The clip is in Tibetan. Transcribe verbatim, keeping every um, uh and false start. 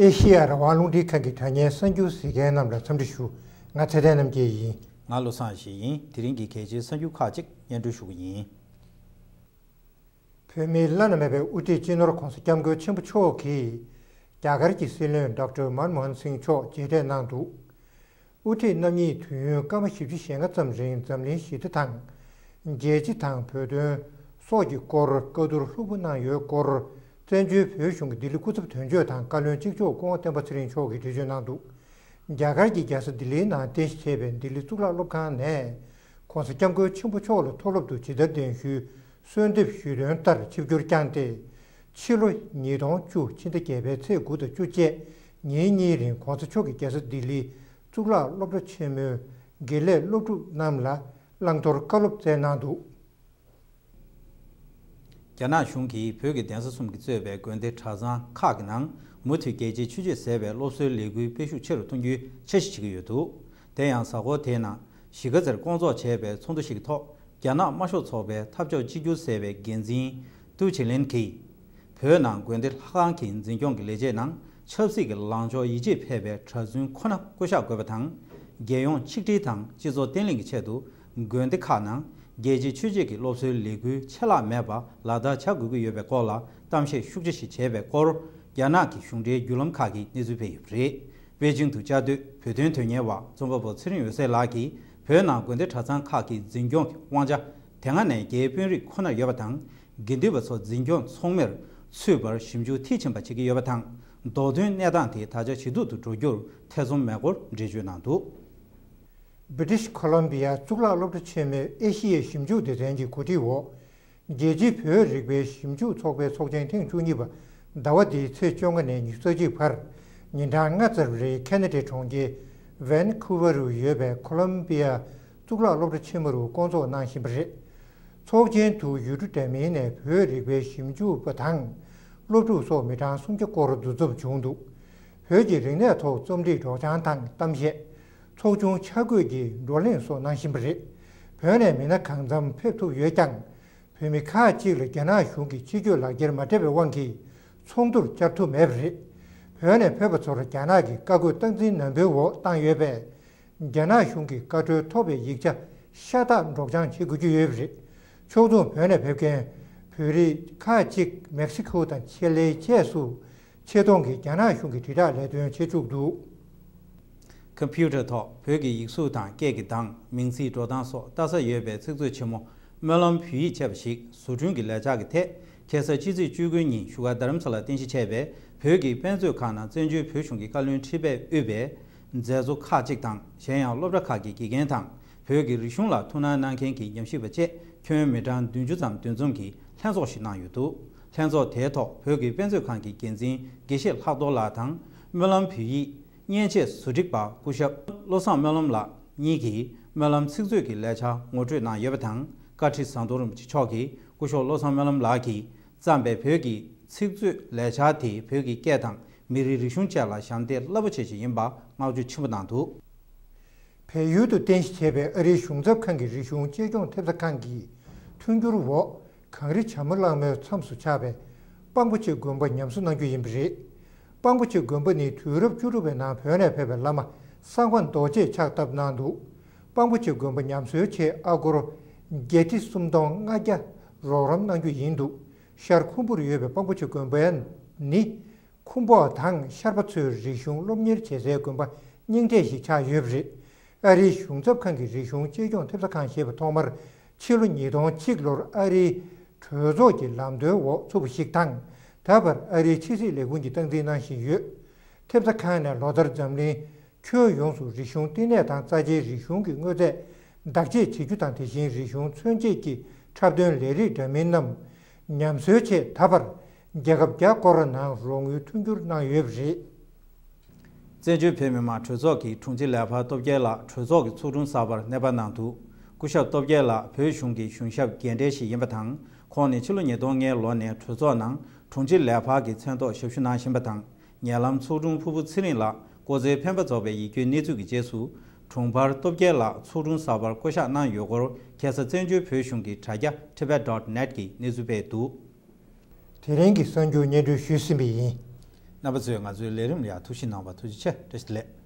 ཨེ་ཤེ་ཡ་རང་དབང་རླུང་འཕྲིན་ཁང་གི་དྲ་བརྙན་གསར་འགྱུར་གཟིགས་མཁན་རྣམས་ལ་འཚམས་འདྲི་ཞུ། ང་ཚེ་བརྟན་རྣམ་རྒྱལ་ཡིན། ང་བློ་བཟང་ཡེ་ཤེས་ཡིན། དེ་རིང་གི་གལ་ཆེའི་གསར་འགྱུར་ཁག་ཅིག་སྙན་སྒྲོན་ཞུ་གི་ཡིན། བོད་མིའི་བླ་ན་མེད་པའི་དབུ་ཁྲིད་སྤྱི་ནོར་༧གོང་ས་༧སྐྱབས་མགོན་ཆེན་པོ་མཆོག་གིས་རྒྱ་གར་གྱི་སྲིད་བློན་ཌོག་ཊར་མན་མོ་ཧན་སིང་མཆོག་མཇལ་འཕྲད་གནང་འདུག། དབུ་ཁྲིད་རྣམ་གཉིས་དུས་ཡུན་སྐར་མ་བཞི་བཅུ་ཞེ་ལྔ་ཙམ་རིང་འཛམ་གླིང་ཞི་བདེ་དང་། རྒྱལ་སྤྱི་དང་བོད་དོན་སོགས་ཀྱི་སྐོར་བཀའ་བསྡུར་ལྷུག་པོ་གནང་ཡོད་སྐོར། བཙན་བྱོལ་བོད་གཞུང་གི་ལྡི་ལི་སྐུ་ཚབ་དོན་གཅོད་དང་བཀའ་བློན་གཅིག་ལྕོགས་སྐུ་ངོ་བསྟན་པ་ཚེ་རིང་མཆོག་གིས་འགྲེལ་བརྗོད་གནང་འདུག། རྒྱ་གར་གྱི་རྒྱལ་ས་ལྡི་ལིའི་ནང་རྟེན་གཞི་བྱས་པའི་ལྡི་ལི་གཙུག་ལག་སློབ་ཁང་ནས། ྋགོང་ས་ྋསྐྱབས་མགོན་ཆེན་པོ་མཆོག་ལ་མཐོ་སློབ་ཏུ་ཇི་ལྟར་གདན་ཞུས། གསོལ་འདེབས་ཞུས་དོན་ལྟར་ཆིབས་བསྒྱུར་བསྐྱངས་ཏེ། ཕྱི་ལོ་ཉིས་སྟོང་བཅུ་ཕྱི་ཟླ་བརྒྱད་པའི་ཚེས་དགུ་དང་བཅུ་བཅས་ཉིན་གཉིས་རིང་ྋགོང་ས་མཆོག་གིས་རྒྱལ་ས་ལྡི་ལིའི་གཙུག་ལག་སློབ་གྲྭ་ཆེན་མོའི་དགེ་ལས་སློབ་ཕྲུག་རྣམས་ལ་བླང་དོར་བཀའ་སློབ་སྩལ་གནང་འདུག། རྒྱ་ནག་གཞུང་གིས་བོད་ཀྱི་གདན་ས་གསུམ་གྱིས་གཙོས་པའི་དགོན་སྡེ་གྲྭ་ཚང་ཁག་གི་ནང་མུ་མཐུད་རྒྱལ་གཅེས་ཆོས་གཅེས་ཟེར་བའི་སློབ་གསོའི་ལས་འགུལ་སྤེལ་ཤུགས་ཆེ་རུ་གཏོང་རྒྱུའི་འཆར་གཞི་བྱེད་ཀྱི་ཡོད་འདུག། དེ་ཡང་གཟའ་འཁོར་དེའི་ནང་གཞིས་ཀ་རྩེར་བསྐོང་ཚོགས་བྱས་པའི་ཚོགས་འདུ་ཞིག་གི་ཐོག་རྒྱ་ནག་དམར་ཤོག་ཚོགས་པའི་འཐབ་ཕྱོགས་གཅིག་གྱུར་ཟེར་བའི་འགན་འཛིན་ཏུའུ་ཆི་ལིན་གྱིས། བོད་ནང་དགོན་སྡེ་ལྷ་ཁང་གི་འཛིན་སྐྱོང་གི་ལས་བྱེད་ནང་ཆབ་སྲིད་ཀྱི་ལངས་ཕྱོགས་ཡིད་ཆེས་འཕེར་བའི་གྲྭ་བཙུན་ཁོ་ན་བསྐོ་གཞག་དགོས་པ་དང་། རྒྱལ་ཡོངས་ཆིག་སྒྲིལ་དང་སྤྱི་ཚོགས་བརྟན་ལྷིང་གི་ཆེད་དུ་དགོན་སྡེ་ཁག་ནང་རྒྱལ་གཅེས་ཆོས་གཅེས་ཀྱི་སློབ་གསོའི་ལས་འགུལ་ཆད་ལྷག་མེད་པར་ལག་བསྟར་བྱ་དགོས་ཀྱི་ཡོད་པའི་སྐོར་ལ་གཏམ་བཤད་ཤུགས་ཆེ་ཞིག་བྱས་པའི་སྐོར། རྒྱ་ནག་གི་གཞུང་འབྲེལ་བརྒྱུད་ལམ་ཁག་གིས་གནས་ཚུལ་སྤེལ་ཡོད་པ་རེད། པེ་ཅིང་དུ་བཅའ་སྡོད་བོད་དོན་དོན་གཉེར་བ་རྩོམ་པ་པོ་ཚེ་རིང་འོད་ཟེར་ལགས་ཀྱིས་བོད་ནང་དགོན་སྡེ་གྲྭ་ཚང་ཁག་གི་འཛིན་སྐྱོང་གི་དབང་ཆ་དེ་སྔ་ནས་རྒྱའི་དཔོན་རིགས་ཁོ་ནར་ཡོད་པ་དང་། དགེ་འདུན་པ་ཚོ་འཛིན་སྐྱོང་ཚོགས་མིར་ཚུད་པར་ཞིབ་འཇུག་མཐིལ་ཕྱིན་པ་བྱེད་ཀྱི་ཡོད་པ་དང་། མདོ་དོན་གནས་སྟངས་དེ་ད་ཆ་ཇེ་སྡུག་ཏུ་འགྲོ་རྒྱུར་ཐེ་ཚོམ་མེད་སྐོར་འགྲེལ་བརྗོད་གནང་འདུག། བྷི་ཏིཤ་ཁོ་ལོམ་བི་ཡ་གཙུག་ལག་སློབ་གྲྭ་ཆེན་མོའི་ཨེ་ཤི་ཡའི་ཞིབ་འཇུག་སྡེ་ཚན་གྱི་གོ་སྒྲིག་འོག་རྒྱལ་སྤྱིའི་བོད་རིག་པའི་ཞིབ་འཇུག་ཚོགས་པའི་ཚོགས་ཆེན་ཐེངས་བཅུ་གཉིས་པ་ཟླ་བ་འདིའི་ཚེས་བཅོ་ལྔ་ནས་ཉི་ཤུ་རྩ་གཅིག་བར་ཉིན་གྲངས་ལྔ་ཙམ་རིང་ཁེ་ན་ཌའི་གྲོང་ཁྱེར་ཝན་ཁུ་ཝར་རུ་ཡོད་པའི་ཁོ་ལོམ་བི་ཡ་གཙུག་ལག་སློབ་གྲྭ་ཆེན་མོ་རུ་བསྐོང་ཚོགས་གནང་བཞིན་པ་རེད། ཚོགས་ཆེན་དུ་ཡུལ་གྲུ་འདྲ་མིན་ནས་བོད་རིག་པའི་ཞིབ་འཇུག་པ་དང་སློབ་ཕྲུག་སོགས་མི་གྲངས་སུམ་བརྒྱ་སྐོར་འདུ་འཛོམས་བྱུང་འདུག། བོད་ཀྱི་རིག་གནས་ཐོག་རྩོམ་སྒྲིག་སྒྲོག་སྦྱང་དང་གཏམ་བཤད། ཚོགས་ཆུང་ཆ་བགོས་ཀྱི་བགྲོ་གླེང་སོགས་གནང་བཞིན་པ་རེད། བོད་ནས་མི་སྣ་གང་འཚམ་ཕེབས་ཐུབ་ཡོད་ཀྱང་། བོད་མི་ཁག་ཅིག་ལ་རྒྱ་ནག་གཞུང་གིས་ཕྱི་སྐྱོད་ལག་འཁྱེར་མ་སྤྲད་པའི་དབང་གིས་ཚོགས་འདུར་བཅར་ཐུབ་མེད་པ་རེད། བོད་ནས་ཕེབས་པ་ཚོར་རྒྱ་ནག་གི་བཀའ་བཀོད་སྟངས་འཛིན་ནན་པོའི་འོག་བཏང་ཡོད་པས། རྒྱ་ནག་གཞུང་གི་བཀའ་འཁྲོལ་ཐོབ་པའི་ཡིག་ཆ་ཤ་སྟག་སྒྲོག་སྦྱང་བྱེད་དགོས་ཀྱི་ཡོད་པ་རེད། ཕྱོགས་མཚུངས་བོད་ནས་ཕེབས་མཁན་བོད་རིགས་ཁག་ཅིག་མེག་སི་ཁོ་དང་ཆི་ལེ་བཅས་སུ་ཆེད་གཏོང་གིས་རྒྱ་ནག་གཞུང་གི་དྲིལ་བསྒྲགས་ལས་དོན་བྱེད་བཅུག་འདུག། ཀམ་པུ་ཊར་ཐོག་བོད་ཀྱི་ཡིག་གཟུགས་དང་སྐད་ཀྱི་གདངས། མིང་ཚིག་འགྲོ་སྟངས་སོགས་ལྟ་ས་ཡོད་པའི་ཚིག་མཛོད་ཆེན་མོ་སྨོན་ལམ་བོད་ཡིག་ཅེས་པ་ཞིག་བཟོ་སྐྲུན་གྱི་ལས་འཆར་གྱི་ཐད། ཁ་སང་ཕྱི་ཚེས་བཅུ་དགུ་ཉིན་བཞུགས་སྒར་རྡ་རམ་ས་ལར་རྟེན་གཞི་བྱས་པའི་བོད་ཀྱི་དཔེ་མཛོད་ཁང་ནང་བཙན་བྱོལ་བོད་གཞུང་གི་བཀའ་བློན་ཁྲི་པས་དབུས་པའི་མཛད་གཙོ་ཁག་ཅིག་དང་། གཞན་ཡང་སློབ་གྲྭ་ཁག་གི་དགེ་རྒན་དང་། བོད་ཀྱི་རིག་གཞུང་ལ་ཐུགས་སྣང་གནང་མཁན་གྱི་ཉམས་ཞིབ་པ་བཅས་ཁྱོན་མི་གྲངས་བདུན་ཅུ་ཙམ་འདུ་འཛོམས་ཀྱིས་ལྷན་ཚོགས་ཤིག་གནང་ཡོད་འདུག། ལྷན་ཚོགས་དེའི་ཐོག་བོད་ཀྱི་དཔེ་མཛོད་ཁང་གི་འགན་འཛིན་དགེ་བཤེས་ལྷག་རྡོར་ལགས་དང་། སྨོན་ལམ་བོད་ཡིག་མཉེན་ཆས་བཟོ་སྒྲིག་པ་སྐུ་ཞབས་བློ་བཟང་སྨོན་ལམ་ལགས་གཉིས་ཀྱིས་སྨོན་ལམ་ཚིག་མཛོད་ཀྱི་ལས་འཆར་ངོ་སྤྲོད་གནང་ཡོད་པ་དང་། བཀའ་ཁྲི་ཟམ་གདོང་རིན་པོ་ཆེ་མཆོག་གིས་སྐུ་ཞབས་བློ་བཟང་སྨོན་ལམ་ལགས་ཀྱིས་བརྩམས་པའི་བོད་ཀྱི་ཚིག་མཛོད་ལས་འཆར་དེ་བོད་ཀྱི་སྐད་དང་མི་རིགས་རིག་གཞུང་བཅས་ལ་ཞབས་འདེགས་རླབས་པོ་ཆེ་ཞིག་ཡིན་པ་བསྔགས་བརྗོད་ཆེན་པོ་གནང་འདུག། བལ་ཡུལ་དུ་རྟེན་གཞི་བྱས་པའི་ཨ་རིའི་གཞུང་ཚབ་ཁང་གི་རིག་གཞུང་གཅེས་སྐྱོང་ཐེབས་རྩ་ཁང་གི་མཐུན་འགྱུར་འོག་གངས་རི་བྱ་མོ་གླང་མོའི་མཚམས་སུ་ཆགས་པའི་སྤང་པོ་ཆེ་དགོན་པ་ཉམས་གསོ་གནང་རྒྱུ་ཡིན་པ་རེད། སྤང་པོ་ཆེ་དགོན་པ་ནི་དུས་རབས་བཅུ་དྲུག་པའི་ནང་བོད་ནས་ཕེབས་པའི་བླ་མ་གསང་བ་རྡོ་རྗེས་ཕྱག་བཏབ་གནང་འདུག། སྤང་པོ་ཆེ་དགོན་པ་ཉམས་གསོའི་ཆེད་ཨ་སྒོར་བརྒྱད་ཁྲི་སུམ་སྟོང་ལྔ་བརྒྱ་རོགས་རམ་གནང་རྒྱུ་ཡིན་འདུག། ཤར་ཁུམ་བུར་ཡོད་པའི་སྤང་པོ་ཆེ་དགོན་པ་ནི། ཁུམ་བུ་དང་ཤར་པ་ཚོའི་རིག་གཞུང་སློབ་གཉེར་བྱེད་སའི་དགོན་པ་རྙིང་གྲས་ཤིག་ཆགས་ཡོད་པ་རེད། ཨ་རིའི་གཞུང་ཚབ་ཁང་གི་རིག་གཞུང་གཅེས་སྐྱོང་ཐེབས་རྩ་ཁང་ཞེས་པ་ཐོག་མར་ཕྱི་ལོ་ཉིས་སྟོང་གཅིག་ལོར་ཨ་རིའི་གྲོས་ཚོགས་ཀྱི་ལམ་སྟོན་འོག་ཚུགས་པ་ཞིག་དང་། ད་བར་ཨ་རིའི་ཕྱི་སྲིད་ལས་ཁུངས་ཀྱིས་སྟངས་འཛིན་གནང་བཞིན་ཡོད། ཐེབས་རྩ་ཁང་ནས་ལོ་ལྟར་འཛམ་གླིང་ཁྱོན་ཡོངས་སུ་རིག་གཞུང་བསྟི་གནས་དང་རྩ་ཆེའི་རིག་གཞུང་གི་དངོས་རྫས་བདག་གཅེས་བྱེད་རྒྱུ་དང་། དེ་བཞིན་རིག་གཞུང་མཚོན་བྱེད་ཀྱི་འཁྲབ་སྟོན་ལས་རིགས་འདྲ་མིན་རྣམས་ཉམས་གསོའི་ཆེད་ད་བར་རྒྱལ་ཁབ་བརྒྱ་སྐོར་ནང་རོགས་དངུལ་མཐུན་འགྱུར་གནང་ཡོད་པ་རེད། བཙན་བྱོལ་བོད་མི་མང་གྲོས་ཚོགས་ཀྱི་དྲུང་ཆེ་ལས་འཕར་སྟོབས་རྒྱལ་ལགས་གྲོས་ཚོགས་ཀྱི་ཚོགས་དྲུང་གསར་པར་གནས་སྤར་གནང་འདུག། སྐུ་ཞབས་སྟོབས་རྒྱལ་ལགས་བོད་གཞུང་གི་གཞུང་ཞབས་རྒན་གྲས་ཤིག་ཡིན་པ་དང་། ཁོང་ནི་ཕྱི་ལོ་ཉིས་སྟོང་ལྔ་ལོ་ནས་གྲོས་ཚོགས་ནང་དྲུང་ཆེ་ལས་འཕར་གྱི་མཚན་ཐོག་ཞབས་ཞུ་གནང་བཞིན་པ་དང་། ཉེ་ལམ་ཚོགས་དྲུང་ཕུར་བུ་ཚེ་རིང་ལགས་སྐོར་རྩིས་འཕེན་པ་རྫོགས་པའི་ཡིད་སྐྱོའི་གནས་ཚུལ་གྱི་རྗེས་སུ། དྲུང་འཕར་སྟོབས་རྒྱལ་ལགས་ཚོགས་དྲུང་གསར་པར་བསྐོ་གཞག་གནང་ཡོད་སྐོར། ཁ་སང་བཙན་བྱོལ་བོད་གཞུང་གི་དྲ་རྒྱ་tibet dot net གིས་གནས་ཚུལ་སྤེལ་འདུག། དེ་རིང་གི་གསར་འགྱུར་སྙན་སྒྲོན་ཞུས་ཟིན་པ་ཡིན། རྣམ་པ་ཚོས་ང་ཚོའི་ལས་རིམ་ལ་ཡང་ཐུགས་ཞིབ་གནང་བར་ཐུགས་རྗེ་ཆེ། བཀྲ་ཤིས་བདེ་ལེགས།